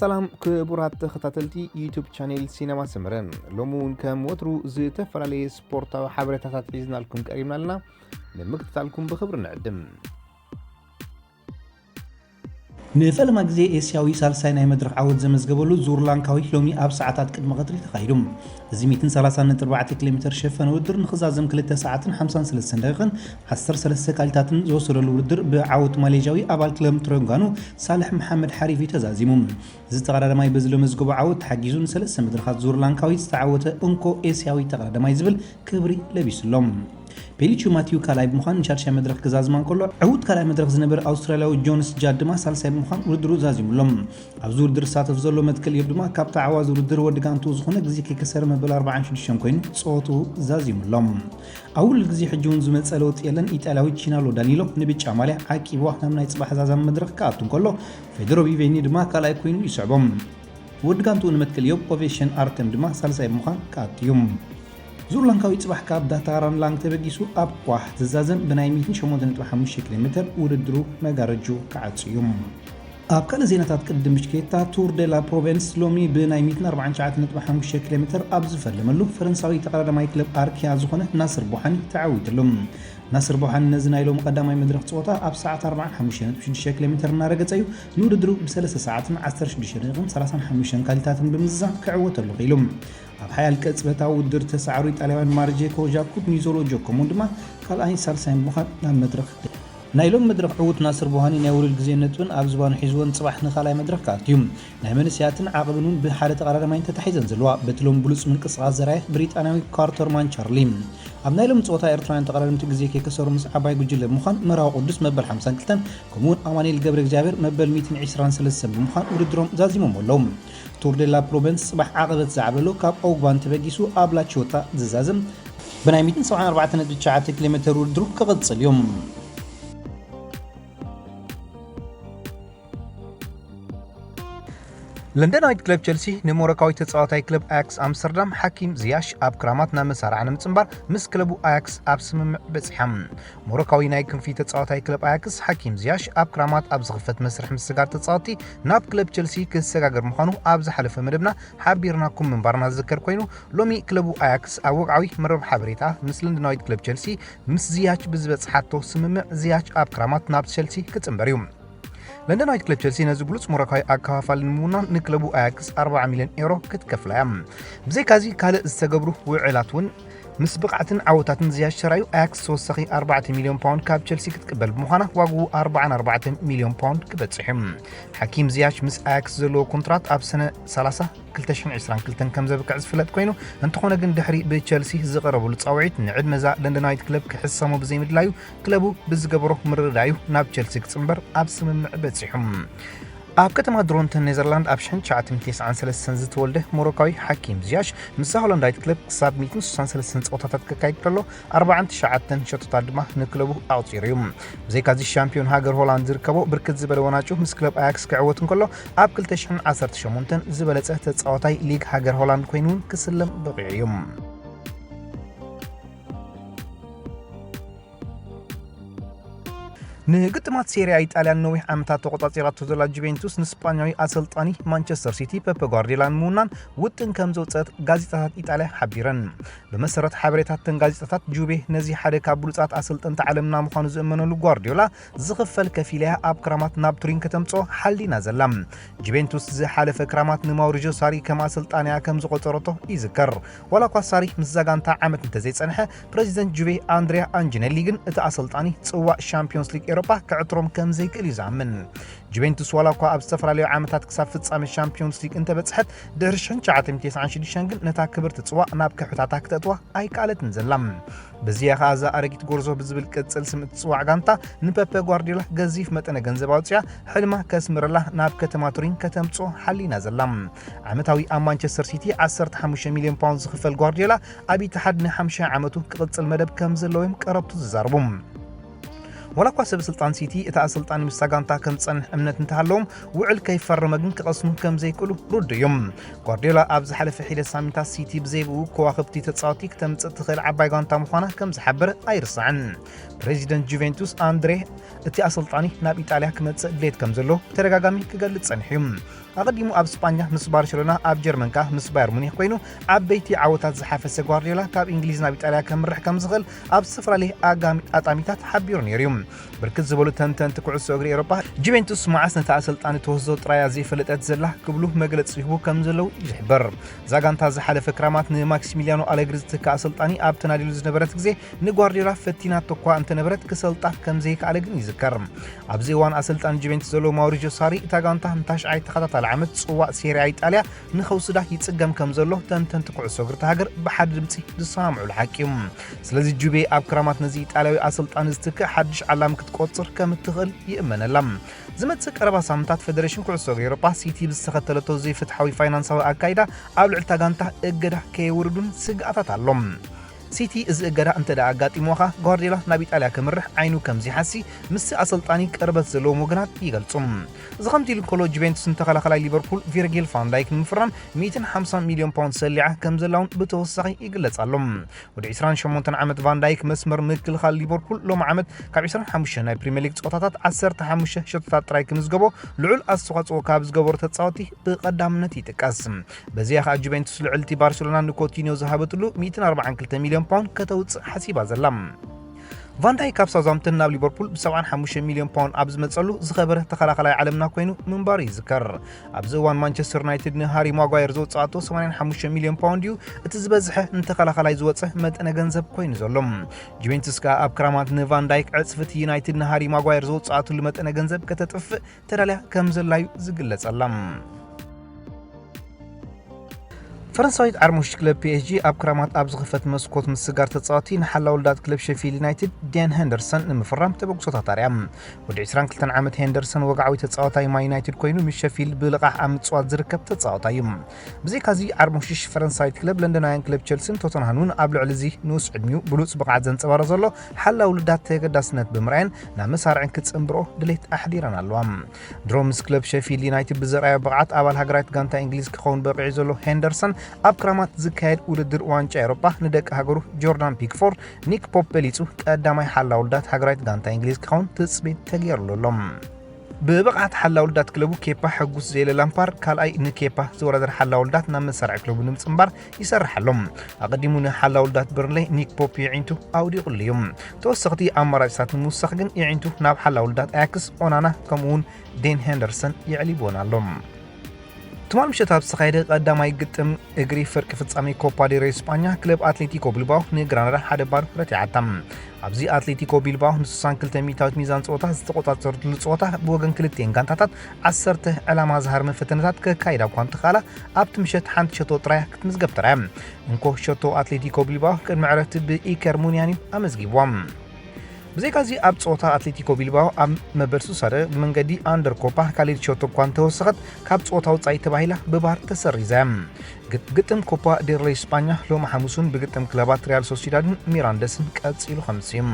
ሰላም ክቡራት ተኸታተልቲ ዩቱብ ቻኔል ሲነማ ሰመረ፣ ሎሚ እውን ከም ወትሩ ዝተፈላለየ ስፖርታዊ ሓበሬታታት ሒዝናልኩም ቀሪብና ኣለና። ንምክትታልኩም ብኽብሪ ንዕድም። ንፈለማ ግዜ ኤስያዊ ሳልሳይ ናይ መድረኽ ዓወት ዘመዝገበሉ ዙር ላንካዊ ሎሚ ኣብ ሰዓታት ቅድሚ ቀትሪ ተኻይዱ። እዚ ሚእትን ሰላሳን ነጥቢ ኣርባዕተ ኪሎ ሜተር ሸፈነ ውድድር ንኽዛዘም ክልተ ሰዓትን ሓምሳን ሰለስተን ደቂቕን ዓሰርተ ሰለስተ ካሊታትን ዝወሰደሉ ውድድር ብዓወት ማሌዥያዊ ኣባል ክለብ ትረንጋኑ ሳልሕ መሓመድ ሓሪፍ እዩ ተዛዚሙ። እዚ ተቐዳዳማይ በዚ ለመዝገቦ ዓወት ተሓጊዙ ንሰለስተ መድረኻት ዙር ላንካዊ ዝተዓወተ እንኮ ኤስያዊ ተቐዳዳማይ ዝብል ክብሪ ለቢሱ ኣሎ። ፔሊቹ ማቲዩ ካልኣይ ብምዃን ንሻድሻይ መድረኽ ክዛዝማ እንከሎ፣ ዕዉት ካልኣይ መድረኽ ዝነበረ ኣውስትራልያዊ ጆንስ ጃድ ድማ ሳልሳይ ብምዃን ውድድሩ ዛዚሙ ኣሎ። ኣብዚ ውድድር ዝሳተፍ ዘሎ መትከል እዮብ ድማ ካብ ተዓዋዚ ውድድር ወዲ ጋንቱ ዝኾነ ግዜ ከይከሰረ መበል ኣርባዓን ሽዱሽተን ኮይኑ ጸወትኡ ዛዚሙ ኣሎ። ኣብ ውሉድ ግዜ ሕጂ እውን ዝመጸ ለውጢ የለን። ኢጣልያዊ ቺናሎ ዳኒሎ ንብጫ ማልያ ዓቂብዋ ናብ ናይ ጽባሕ ዛዛሚ መድረኽ ክኣቱ እንከሎ፣ ፌደሮ ቪቬኒ ድማ ካልኣይ ኮይኑ ይስዕቦ። ወዲ ጋንቱ ንመትከል እዮብ ኦቬሽን ኣርተም ድማ ሳልሳይ ብምዃን ክኣቱ እዩ። ዙር ላንካዊ ጽባሕ ካብ ዳታራን ላንግ ተበጊሱ ኣብ ኳሕ ዝዛዘም ብናይ ሚእትን ሸሞንተን ነጥቢ ሓሙሽተ ኪሎ ሜተር ውድድሩ መጋረጁ ክዓጹ እዩ። ኣብ ካልእ ዜናታት ቅድድም ብሽክሌታ ቱር ደ ላ ፕሮቨንስ ሎሚ ብናይ ሚእትን ኣርባዓን ትሽዓተን ነጥቢ ሓሙሽተ ኪሎ ሜተር ኣብ ዝፈለመሉ ፈረንሳዊ ተቐዳዳማይ ክለብ ኣርኪያ ዝኾነ ናስር ቦሓኒ ተዓዊትሉ። ናስር ቦሓኒ ነዚ ናይ ሎሚ ቀዳማይ መድረኽ ጸወታ ኣብ ሰዓት ኣርባዓን ሓሙሽተ ነጥቢ ሽዱሽተ ኪሎ ሜተር እናረገጸ እዩ ንውድድሩ ብሰለስተ ሰዓትን ዓሰርተ ሽዱሽተ ደቂቕን ሰላሳን ሓሙሽተን ካሊታትን ብምዝዛም ክዕወተሉ ክኢሉ። ኣብ ሓያል ቅጽበታዊ ውድድር ተሳዕሩ ኢጣልያውያን ማርጄኮ ጃኩብ፣ ኒዞሎ ጆኮሞን ድማ ካልኣይን ሳልሳይን ብምዃን ናብ መድረኽ ናይ ሎም መድረኽ ዕዉት ናስር ቦሃኒ ናይ ውሉድ ግዜ ነጥብን ኣብ ዝባኑ ሒዝዎን ጽባሕ ንኻልኣይ መድረኽ ክኣቱ እዩ። ናይ መንእሰያትን ዓቕብን እውን ብሓደ ተቐዳዳማይን ተታሒዘን ዘለዋ በቲ ሎም ብሉጽ ምንቅስቓስ ዘርኣየ ብሪጣንያዊ ካርተር ማንቻርሊ። ኣብ ናይ ሎም ጸወታ ኤርትራውያን ተቐዳደምቲ ግዜ ከይከሰሩ ምስ ዓባይ ጉጅለ ብምዃን መርሃዊ ቅዱስ መበል ሓምሳን ክልተን ከምኡውን ኣማኑኤል ገብረ እግዚኣብሔር መበል ሚእትን ዕስራን ሰለስተን ብምዃን ውድድሮም ዛዚሞም ኣለዉ። ቱር ዴ ላ ፕሮቨንስ ጽባሕ ዓቐበት ዝዓበሎ ካብ ኦግባን ተበጊሱ ኣብ ላቺዮታ ዝዛዘም ብናይ ሚእትን ሰብዓን ኣርባዕተን ነጥቢ ትሽዓተ ኪሎ ሜተር ውድድሩ ክቕጽል እዩ። ለንደናዊት ክለብ ቸልሲ ንሞሮካዊ ተጻዋታይ ክለብ ኣያክስ ኣምስተርዳም ሓኪም ዝያሽ ኣብ ክራማት ናብ መሳርዓ ንምጽንባር ምስ ክለቡ ኣያክስ ኣብ ስምምዕ በጺሓ። ሞሮካዊ ናይ ክንፊ ተጻዋታይ ክለብ ኣያክስ ሓኪም ዝያሽ ኣብ ክራማት ኣብ ዝኽፈት መስርሕ ምስጋር ተጻወትቲ ናብ ክለብ ቸልሲ ክሰጋገር ምዃኑ ኣብ ዝሓለፈ መደብና ሓቢርናኩም ምንባርና ዝዝከር ኮይኑ፣ ሎሚ ክለቡ ኣያክስ ኣብ ወግዓዊ መርበብ ሓበሬታ ምስ ለንደናዊት ክለብ ቸልሲ ምስ ዝያች ብዝበጽሓቶ ስምምዕ ዝያች ኣብ ክራማት ናብ ቸልሲ ክጽንበር እዩ። ለንደናዊት ክለብ ቸልሲ ነዚ ብሉጽ ሞሮካዊ ኣከፋፋሊ ንምውናን ንክለቡ ኣያክስ ኣርባዓ ሚልዮን ኤውሮ ክትከፍላ እያ። ብዘይካዚ ካልእ ዝተገብሩ ውዕላት እውን ምስ ብቕዓትን ዓወታትን ዝያች ተራእዩ ኣያክስ ተወሳኺ ኣርባዕተ ሚልዮን ፓውንድ ካብ ቸልሲ ክትቅበል ብምዃና ዋግኡ ኣርባዓን ኣርባዕተን ሚልዮን ፓውንድ ክበጽሕ እዩ። ሓኪም ዝያች ምስ ኣያክስ ዘለዎ ኮንትራት ኣብ ሰነ ሰላሳ ክልተ ሽሕን ዕስራን ክልተን ከም ዘብቅዕ ዝፍለጥ ኮይኑ፣ እንተኾነ ግን ድሕሪ ብቸልሲ ዝቐረበሉ ጻውዒት ንዕድመ እዛ ለንደናዊት ክለብ ክሕሰሞ ብዘይምድላዩ ክለቡ ብዝገበሮ ምርድዳእ እዩ ናብ ቸልሲ ክጽንበር ኣብ ስምምዕ በጺሑ። ኣብ ከተማ ድሮንተን ኔዘርላንድ ኣብ ሽሕን ትሽዓተ ሚእትን ተስዓን ሰለስተን ዝተወልደ ሞሮካዊ ሓኪም ዝያሽ ምስዛ ሆላንዳዊት ክለብ ክሳብ ሚእትን ስሳን ሰለስተን ጸወታታት ከካይድ ከሎ ኣርባዓን ትሽዓተን ሸቶታት ድማ ንክለቡ ኣቑጺሩ እዩ። ብዘይካዚ ሻምፒዮን ሃገር ሆላንድ ዝርከቦ ብርክት ዝበለ ወናጩ ምስ ክለብ ኣያክስ ክዕወት እንከሎ ኣብ ክልተ ሽሕን ዓሰርተ ሸሞንተን ዝበለጸ ተጻዋታይ ሊግ ሃገር ሆላንድ ኮይኑ እውን ክስለም በቒዑ እዩ። ንግጥማት ሴሪያ ኢጣልያን ነዊሕ ዓመታት ተቆጻጺራቶ ዘላ ጁቬንቱስ ንስጳኛዊ ኣሰልጣኒ ማንቸስተር ሲቲ ፔፕ ጓርዲዮላ ንምውናን ውጥን ከም ዘውጸት ጋዜጣታት ኢጣልያ ሓቢረን። ብመሰረት ሓበሬታተን ጋዜጣታት፣ ጁቬ ነዚ ሓደ ካብ ብሉጻት ኣሰልጠንቲ ዓለምና ምዃኑ ዝእመነሉ ጓርዲዮላ ዝኽፈል ከፊለያ ኣብ ክራማት ናብ ቱሪን ከተምጽኦ ሓሊና ዘላ። ጁቬንቱስ ዝሓለፈ ክራማት ንማውሪዚዮ ሳሪ ከም ኣሰልጣንያ ከም ዝቆጸረቶ ይዝከር። ዋላ እኳ ሳሪ ምስዛ ጋንታ ዓመት እንተዘይጸንሐ፣ ፕረዚደንት ጁቬ ኣንድሪያ ኣንጂነሊ ግን እቲ ኣሰልጣኒ ጽዋእ ሻምፒዮንስ ሊግ ኤውሮጳ ክዕትሮም ከም ዘይክእል እዩ ዝኣምን። ጁቬንቱስ ዋላ እኳ ኣብ ዝተፈላለዩ ዓመታት ክሳብ ፍጻመ ሻምፒዮንስ ሊግ እንተበጽሐት፣ ድሕሪ ሽሕን ትሽዓተ ሚእትን ተስዓን ሽዱሽተን ግን ነታ ክብርቲ ጽዋእ ናብ ከሑታታ ክተእትዋ ኣይከኣለትን ዘላ። በዚኣ ኸኣ እዛ ኣረጊት ጎርዞ ብዝብል ቅጽል ስም እትጽዋዕ ጋንታ ንፔፐ ጓርዲዮላ ገዚፍ መጠነ ገንዘብ ኣውጺኣ ሕልማ ከስምረላ ናብ ከተማ ቱሪን ከተምጽኦ ሓሊና ዘላ። ዓመታዊ ኣብ ማንቸስተር ሲቲ ዓሰርተ ሓሙሽተ ሚልዮን ፓውንድ ዝኽፈል ጓርዲዮላ ኣብ ኢትሓድ ንሓምሻይ ዓመቱ ክቕጽል መደብ ከም ዘለዎ እዮም ቀረብቱ ዝዛረቡ። ዋላ እኳ ሰብ ስልጣን ሲቲ እቲ ኣሰልጣኒ ምስታ ጋንታ ከም ዝጸንሕ እምነት እንተሃለዎም፣ ውዕል ከይፈረመ ግን ክቐስኑ ከም ዘይክእሉ ርዱእ እዩ። ጓርዲዮላ ኣብ ዝሓለፈ ሒደት ሳምንታት ሲቲ ብዘይብኡ ከዋኽብቲ ተጻወቲ ክተምጽእ ትኽእል ዓባይ ጋንታ ምዃና ከም ዝሓበረ ኣይርሳዕን። ፕሬዚደንት ጁቬንቱስ ኣንድሬ እቲ ኣሰልጣኒ ናብ ኢጣልያ ክመጽእ ድሌት ከም ዘሎ ብተደጋጋሚ ክገልጽ ጸኒሑ እዩ። ኣቐዲሙ ኣብ ስጳኛ ምስ ባርሴሎና፣ ኣብ ጀርመን ከኣ ምስ ባየር ሙኒክ ኮይኑ ዓበይቲ ዓወታት ዝሓፈሰ ጓርዲዮላ ካብ እንግሊዝ ናብ ኢጣልያ ከምርሕ ከም ዝኽእል ኣብ ዝተፈላለየ ኣጋጣሚታት ሓቢሩ ነይሩ እዩ። ብርክት ዝበሉ ተንተንቲ ኩዕሶ እግሪ ኤውሮጳ፣ ጁቬንቱስ መዓስ ነታ ኣሰልጣኒ ትወስዶ ጥራያ ዘይፈለጠት ዘላ ክብሉ መግለጺ ይህቡ ከም ዘለዉ ይሕበር። እዛ ጋንታ ዝሓለፈ ክራማት ንማክሲሚሊያኖ ኣለግሪ ዝትክእ ኣሰልጣኒ ኣብ ተናዲሉ ዝነበረት ግዜ ንጓርዲዮላ ፈቲናቶ እኳ እንተነበረት ክሰልጣ ከም ዘይከኣለ ግን ይዝከር። ኣብዚ እዋን ኣሰልጣኒ ጁቬንቱስ ዘሎ ማውሪዚዮ ሳሪ እታ ጋንታ ንታሽዓይ ተኸታታሊ ዓመት ጽዋእ ሴሪያ ኢጣልያ ንኸውስዳ ይጽገም ከም ዘሎ ተንተንቲ ኩዕሶ እግሪ እታ ሃገር ብሓደ ድምጺ ዝሰማምዑሉ ሓቂ እዩ። ስለዚ ጁቬ ኣብ ክራማት ነዚ ኢጣልያዊ ኣሰልጣኒ ዝትክእ ሓድሽ ዓላም ክትቆጽር ከም እትኽእል ይእመነላ። ዝመጽእ ቀረባ ሳምንታት ፈደሬሽን ኩዕሶ እግሪ ኤውሮጳ ሲቲ ብዝተኸተለቶ ዘይፍትሓዊ ፋይናንሳዊ ኣካይዳ ኣብ ልዕሊ እታ ጋንታ እገዳ ከየውርዱን ስግኣታት ኣሎ። ሲቲ እዚ እገዳ እንተ ደኣ ኣጋጢምዎ ኸኣ ጓርዲዮላ ናብ ኢጣልያ ከምርሕ ዓይኑ ከም ዘይሓሲ ምስቲ ኣሰልጣኒ ቅርበት ዘለዎም ወገናት ይገልጹ። እዚ ከምዚ ኢሉ እንከሎ ጁቬንቱስ ንተኸላኸላይ ሊቨርፑል ቪርጊል ቫን ዳይክ ንምፍራም ሚእትን ሓምሳን ሚልዮን ፓውንድ ሰሊዓ ከም ዘላ እውን ብተወሳኺ ይግለጽ ኣሎ። ወዲ ዕስራን ሸሞንተን ዓመት ቫን ዳይክ መስመር ምክልኻል ሊቨርፑል ሎሚ ዓመት ካብ ዕስራን ሓሙሽተን ናይ ፕሪምየር ሊግ ጸወታታት ዓሰርተ ሓሙሽተ ሸቶታት ጥራይ ክምዝገቦ ልዑል ኣስተዋጽኦ ካብ ዝገበሩ ተጻወቲ ብቐዳምነት ይጥቀስ። በዚኣ ኸኣ ጁቬንቱስ ልዕልቲ ባርሴሎና ንኮቲኒዮ ዝሃበትሉ ሚእትን ኣርባዓን ክልተ ሚልዮን ፓውንድ ከተውጽእ ሓሲባ ዘላ። ቫን ዳይክ ካብ ሳውዝሃምፕተን ናብ ሊቨርፑል ብ ሰብዓን ሓሙሽተ ሚልዮን ፓውንድ ኣብ ዝመጸሉ ዝኸበረ ተኸላኸላይ ዓለምና ኮይኑ ምንባሩ ይዝከር። ኣብዚ እዋን ማንቸስተር ዩናይትድ ንሃሪ ማጓየር ዘውጽኣቶ ሰማንያን ሓሙሽተ ሚልዮን ፓውንድ እዩ እቲ ዝበዝሐ ንተኸላኸላይ ዝወጸ መጠነ ገንዘብ ኮይኑ ዘሎ። ጁቬንቱስ ከኣ ኣብ ክራማት ንቫን ዳይክ ዕጽፍቲ ዩናይትድ ንሃሪ ማጓየር ዘውጽኣትሉ መጠነ ገንዘብ ከተጥፍእ ተዳልያ ከም ዘላ እዩ ዝግለጸላ። ፈረንሳዊት ዓርሞሽሽ ክለብ ፒ ኤስ ጂ ኣብ ክራማት ኣብ ዝኽፈት መስኮት ምስጋር ተጻዋቲ ንሓላው ልዳት ክለብ ሸፊልድ ዩናይትድ ዴን ሄንደርሰን ንምፍራም ተበግሶታት ኣርያ። ወዲ ዕስራን ክልተን ዓመት ሄንደርሰን ወግዓዊ ተጻዋታይ ማን ዩናይትድ ኮይኑ ምስ ሸፊልድ ብልቓሕ ኣብ ምጽዋት ዝርከብ ተጻዋታይ እዩ። ብዘይካዚ ዓርሞሽሽ ፈረንሳዊት ክለብ ለንደናውያን ክለብ ቸልሲን ቶተንሃምን ኣብ ልዕሊ እዚ ንኡስ ዕድሚኡ ብሉጽ ብቕዓት ዘንጸባርቕ ዘሎ ሓላው ልዳት ተገዳስነት ብምርኣየን ናብ መሳርዕን ክጽንብርኦ ድሌት ኣሕዲረን ኣለዋ። ድሮ ምስ ክለብ ሸፊልድ ዩናይትድ ብዘርኣዮ ብቕዓት ኣባል ሃገራዊት ጋንታ እንግሊዝ ክኸውን በቒዑ ዘሎ ሄንደርሰን ኣብ ክራማት ዝካየድ ውድድር ዋንጫ ኤውሮጳ ንደቂ ሃገሩ ጆርዳን ፒክፎርድ ኒክ ፖፕ በሊጹ ቀዳማይ ሓላው ልዳት ሃገራዊት ጋንታ እንግሊዝ ክኸውን ትጽቢት ተገይርሉ ኣሎ። ብብቕዓት ሓላው ልዳት ክለቡ ኬፓ ሕጉስ ዘየለ ላምፓርድ ካልኣይ ንኬፓ ዝወዳደር ሓላው ልዳት ናብ መሳርዒ ክለቡ ንምጽንባር ይሰርሕ ኣሎ። ኣቐዲሙ ንሓላው ልዳት በርንሌይ ኒክ ፖፕ የዒንቱ ኣውዲቑሉ እዩ። ተወሰኽቲ ኣማራጺታት ንምውሳኽ ግን የዒንቱ ናብ ሓላው ልዳት ኣያክስ፣ ኦናና ከምኡ እውን ዴን ሄንደርሰን የዕሊብዎን ኣሎ። ትማል ምሸት ኣብ ዝተኻየደ ቀዳማይ ግጥም እግሪ ፍርቂ ፍጻሜ ኮፓ ዴል ሬይ ስጳኛ ክለብ ኣትሌቲኮ ቢልባኦ ንግራናዳ ሓደ ባዶ ረቲዓታ። ኣብዚ ኣትሌቲኮ ቢልባኦ ን62 ሚእታዊት ሚዛን ጸወታ ዝተቖጻጸረትሉ ጸወታ ብወገን ክልቲኤን ጋንታታት ዓሰርተ ዕላማ ዝሃርመ ፈተነታት ከካይዳ እኳ እንተኸኣላ ኣብቲ ምሸት ሓንቲ ሸቶ ጥራያ ክትምዝገብ ተራእያ። እንኮ ሸቶ ኣትሌቲኮ ቢልባኦ ቅድሚ ዕረፍቲ ብኢከር ሙንያን እዩ ኣመዝጊብዋ። ብዘይካዚ ኣብ ጸወታ ኣትሌቲኮ ቢልባኦ ኣብ መበል ሱሳ ደቂቕ ብመንገዲ ኣንደር ኮፓ ካልድ ሸቶ እኳ እንተወሰኸት ካብ ጸወታ ውጻኢ ተባሂላ ብቫር ተሰሪዛ እያ። ግጥ-፣ ግጥም ኮፓ ዴል ሬይ ስጳኛ ሎሚ ሓሙስ እውን ብግጥም ክለባት ሪያል ሶሲዳድን ሚራንደስን ቀጺሉ ከምሲ እዩ።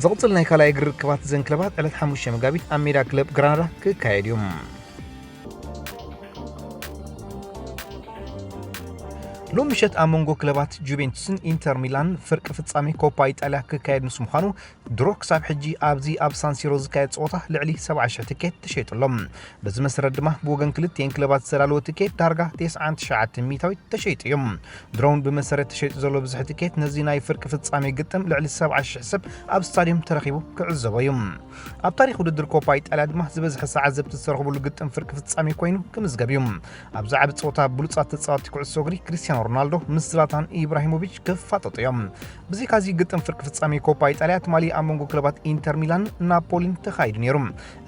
ዝቕጽል ናይ ካልኣይ እግሪ ርክባት እዘን ክለባት ዕለት ሓሙሽተ መጋቢት ኣብ ሜዳ ክለብ ግራናዳ ክካየድ እዩ። ሎም ምሸት ኣብ መንጎ ክለባት ጁቬንቱስን ኢንተር ሚላን ፍርቂ ፍጻሜ ኮፓ ኢጣልያ ክካየድ ምስ ምዃኑ ድሮ ክሳብ ሕጂ ኣብዚ ኣብ ሳንሲሮ ዝካየድ ጸወታ ልዕሊ ሰብዓ ሽሕ ትኬት ተሸይጡ ኣሎ። በዚ መሰረት ድማ ብወገን ክልቲኤን ክለባት ዝተዳለወ ትኬት ዳርጋ ተስዓን ትሽዓተን ሚእታዊት ተሸይጡ እዩ። ድሮውን ብመሰረት ተሸይጡ ዘሎ ብዝሒ ትኬት ነዚ ናይ ፍርቂ ፍጻሜ ግጥም ልዕሊ ሰብዓ ሽሕ ሰብ ኣብ ስታድዮም ተረኺቡ ክዕዘቦ እዩ። ኣብ ታሪኽ ውድድር ኮፓ ኢጣልያ ድማ ዝበዝሐ ሰዓት ዘብቲ ዝተረኽበሉ ግጥም ፍርቂ ፍጻሜ ኮይኑ ክምዝገብ እዩ። ኣብዚ ዓቢ ጸወታ ብሉጻት ተጻወትቲ ኩዕሶ እግሪ ክሪስቲያኖ ሮናልዶ ምስ ዝላታን ኢብራሂሞቪች ክፋጠጡ እዮም። ብዘይካዚ ግጥም ፍርቂ ፍጻሜ ኮፓ ኢጣልያ ትማሊ ኣብ መንጎ ክለባት ኢንተር ሚላን ናፖሊን ተኻይዱ ነይሩ።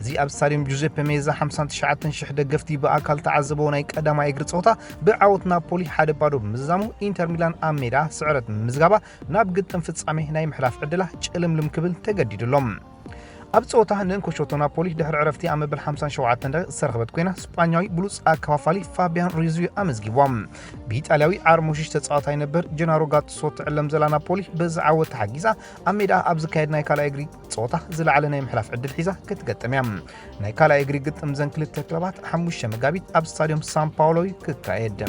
እዚ ኣብ ስታድዮም ጁዘፔ ሜዛ ሓምሳን ትሽዓተን ሽሕ ደገፍቲ ብኣካል ተዓዘበዎ ናይ ቀዳማይ እግሪ ጸወታ ብዓወት ናፖሊ ሓደ ባዶ ብምዝዛሙ ኢንተር ሚላን ኣብ ሜዳ ስዕረት ብምምዝጋባ ናብ ግጥም ፍጻሜ ናይ ምሕላፍ ዕድላ ጭልምልም ክብል ተገዲዱ ኣሎ። ኣብ ጸወታ ንእንኮ ሾቶ ናፖሊ ድሕሪ ዕረፍቲ ኣብ መበል ሓምሳን ሸውዓተን ደቂቕ ዝተረኽበት ኮይና፣ ስጳኛዊ ብሉጽ ኣከፋፋሊ ፋቢያን ሩይዝ እዩ ኣመዝጊብዋ። ብኢጣልያዊ ዓርሞሽሽ ተጻዋታይ ነበር ጀናሮ ጋቱሶ ትዕለም ዘላ ናፖሊ፣ በዚ ዓወት ተሓጊዛ ኣብ ሜዳ ኣብ ዝካየድ ናይ ካልኣይ እግሪ ጸወታ ዝለዓለ ናይ ምሕላፍ ዕድል ሒዛ ክትገጥም እያ። ናይ ካልኣይ እግሪ ግጥም ዘን ክልተ ክለባት ሓሙሽተ መጋቢት ኣብ ስታድዮም ሳን ፓውሎ እዩ ክካየድ።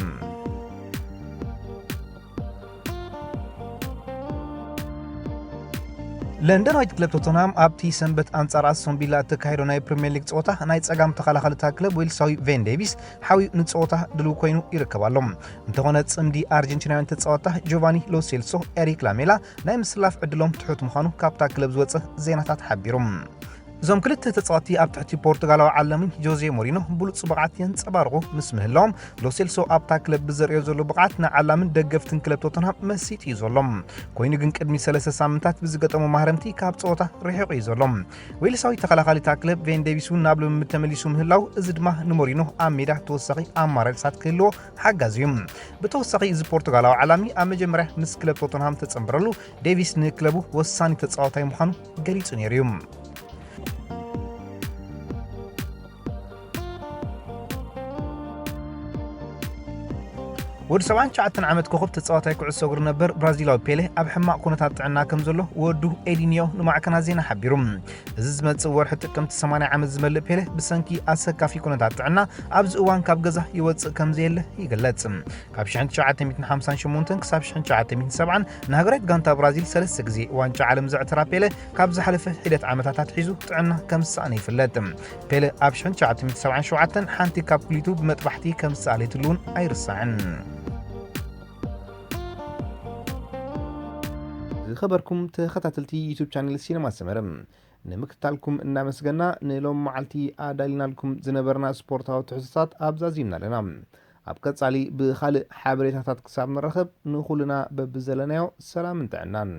ለንደናዊት ክለብ ቶተንሃም ኣብቲ ሰንበት ኣንጻር ኣስቶን ቪላ እተካየዶ ናይ ፕሪምየር ሊግ ጸወታ፣ ናይ ጸጋም ተኸላኸልታ ክለብ ዌልሳዊ ቬን ዴቪስ ሓዊኡ ንጸወታ ድልው ኮይኑ ይርከብ ኣሎ። እንተኾነ፣ ጽምዲ ኣርጀንቲናውያን ተጻወትታ ጆቫኒ ሎሴልሶ ኤሪክ ላሜላ ናይ ምስላፍ ዕድሎም ትሑት ምዃኑ ካብታ ክለብ ዝወጸ ዜናታት ሓቢሩ። እዞም ክልተ ተጻወትቲ ኣብ ትሕቲ ፖርቱጋላዊ ዓላሚ ጆዜ ሞሪኖ ብሉጽ ብቕዓት የንጸባርቑ ምስ ምህላዎም፣ ሎሴልሶ ኣብታ ክለብ ብዘርእዮ ዘሎ ብቕዓት ንዓላምን ደገፍትን ክለብ ቶተንሃም መሲጡ እዩ ዘሎ። ኮይኑ ግን ቅድሚ ሰለስተ ሳምንታት ብዝገጠሞ ማህረምቲ ካብ ጸወታ ርሒቑ እዩ ዘሎ። ዌልሳዊ ተኸላኻሊታ ክለብ ቬን ዴቪስ እውን ናብ ልምምድ ተመሊሱ ምህላው፣ እዚ ድማ ንሞሪኖ ኣብ ሜዳ ተወሳኺ ኣማራጺታት ክህልዎ ሓጋዚ እዩ። ብተወሳኺ እዚ ፖርቱጋላዊ ዓላሚ ኣብ መጀመርያ ምስ ክለብ ቶተንሃም ተጸንበረሉ፣ ዴቪስ ንክለቡ ወሳኒ ተጻዋታይ ምዃኑ ገሊጹ ነይሩ እዩ። ወዲ ሰብዓን ትሽዓተን ዓመት ኮኸብ ተጻዋታይ ኩዕሶ እግሪ ነበር ብራዚላዊ ፔሌ ኣብ ሕማቕ ኩነታት ጥዕና ከም ዘሎ ወዱ ኤዲንዮ ንማዕከናት ዜና ሓቢሩ። እዚ ዝመጽእ ወርሒ ጥቅምቲ ሰማንያ ዓመት ዝመልእ ፔሌ ብሰንኪ ኣሰካፊ ኩነታት ጥዕና ኣብዚ እዋን ካብ ገዛ ይወጽእ ከም ዘየለ ይግለጽ። ካብ ሽሕን ትሽዓተ ሚእትን ሓምሳን ሸሞንተን ክሳብ ሽሕን ትሽዓተ ሚእትን ሰብዓን ንሃገራዊት ጋንታ ብራዚል ሰለስተ ግዜ ዋንጫ ዓለም ዘዕተራ ፔለ፣ ካብ ዝሓለፈ ሒደት ዓመታት ኣትሒዙ ጥዕና ከም ዝሰኣነ ይፍለጥ። ፔለ ኣብ ሽሕን ትሽዓተ ሚእትን ሰብዓን ሸውዓተን ሓንቲ ካብ ክሊቱ ብመጥባሕቲ ከም ዝሰኣለትሉ እውን ኣይርሳዕን። ዝኸበርኩም ተኸታተልቲ ዩቱብ ቻነል ሲነማ ሰመረ፣ ንምክትታልኩም እናመስገና፣ ንሎም መዓልቲ ኣዳሊናልኩም ዝነበርና ስፖርታዊ ትሕዝቶታት ኣብዛዚምና ኣለና። ኣብ ቀጻሊ ብኻልእ ሓበሬታታት ክሳብ ንራኸብ፣ ንኹልና በብዘለናዮ ሰላምን ጥዕናን።